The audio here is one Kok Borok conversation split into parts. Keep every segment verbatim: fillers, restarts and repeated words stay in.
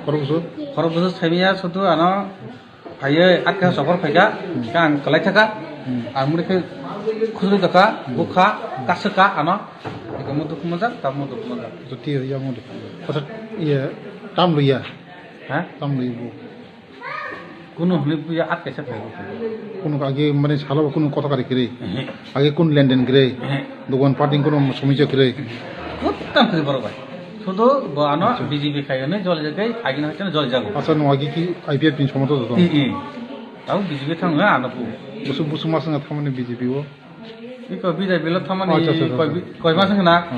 Khorok bwswk? Khorok bwswk saimanya sudu ano phaiwi atka chokor phaika, ka ang kwlai thaka, ang muri khe khujui thaka, bukha, kaswka ano, eko mudu khumajak, tamo mudu khumajak. Joti ya mudu. Kota iye tam luya. Ha? Tam luya bu. Kuno hwnwi buya at kaisa phaibo. Kuno age mane salo kuno kota kari kiri. Ehe. Age kun lenden kiri. Ehe. Dogan parting kuno somija kiri. Kottam kiri borok bai. Sudo bo ano B J P khai hwnwi joli jagai, agi na chana joli jago. Acha no agi ki I P F ni somoto to. I, i. Tau B J P thang ano bu. Busu busu masanga thamani B J P o. Iko B J P lo thamani. Acha, acha, acha, koi acha. Koi masang na.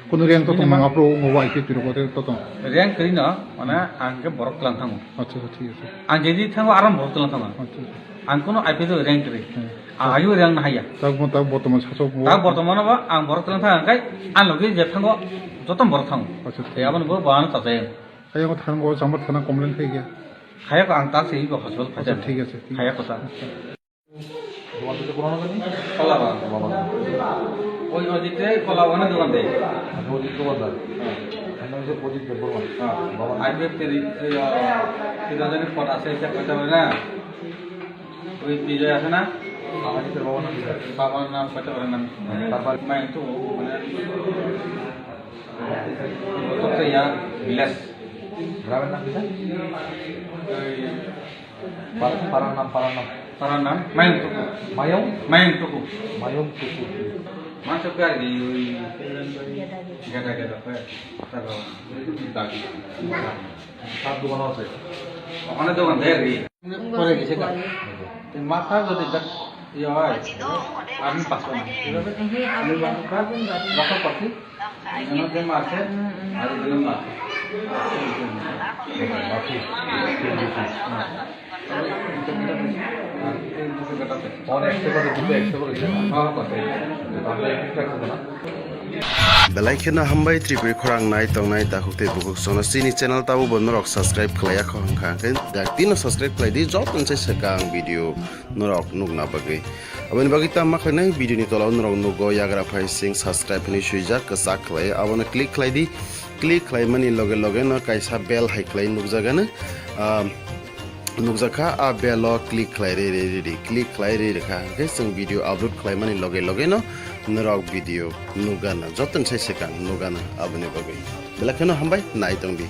Kuno reng to tong mangapro ngo I P F ni rokote to tong. Reng kiri no, mana ang ke borok lang thango. Acha, acha, thik acha. Ang jadi thango aram borok lang thango. Acha, acha. Ang kuno I P F reng kiri. Hmm. Ang ayu reng na haya. Tak mo tak bortoman sasok mo. Tak bortoman ba ang borok lang thang kai ang logi je thango jotom borok thango. Acha, acha. Ya abon bo bana ta jaya. Ayo mo thango sambar thana complain khai gya. Khaya ko ang tak se iko hospital. Acha, phajar. Thik acha, thik. Khaya ko ta. Acha. Dogan to purono gani? Kola bagan. Kola bagan. Oi, oi, dite kola bagan dogan de. Acha, oi, dite dogan de. Hano se Pradip Debbarma. Bagan. I P F teri, eh, teri jani pot ase, se kota na. Oi, Bijoy ase na? Bagan, dite bagan na Bijoy. Bagan na kota na. Tarpor? Main tu, mane, kota ya, village. Gramer nam kisa? Oi, Par-, parar nam, parar nam. Parar nam? Mayung Tuku. Mayung? Mayung Tuku. Mayung Tuku. Masuk ke lagi, ui. Gada-gada, apa ya? Tahu. Sab dogan ase. Okhane dogan de lagi. Pore gese ka? Te masa jodi tak, iya, oi. Ami paso na. Ami paso ka? Rasa pati? Ano de marche? Aro de marche. Phone একশো করে দিতে একশো করে দিতে না। Belai kheno hambai Tripuri khorang nai tongnai takhuk tei bukhuk sono chini channel tabo bo norok subscribe khlaiya kho hwnkha hwnkhe jak tino subscribe khlai di joto se swkang video norok nukna bagwi. Aboni bagwi tamo khlainai video ni tola o norok nugo yagra phai sing subscribe hinwi swijak kwchak khlai abono click khlai di. Click khlaimani loge loge no kaisa bell hai khlai nukjagano, ah, nukjakha, a bell o click khlai re re re re, click khlai re re kha, hwnkhe chwng video upload khlaimani loge loge no norok video nukgana, jotono sai swkang nukgana aboni bagwi. Belai kheno hambai, nai tongdi.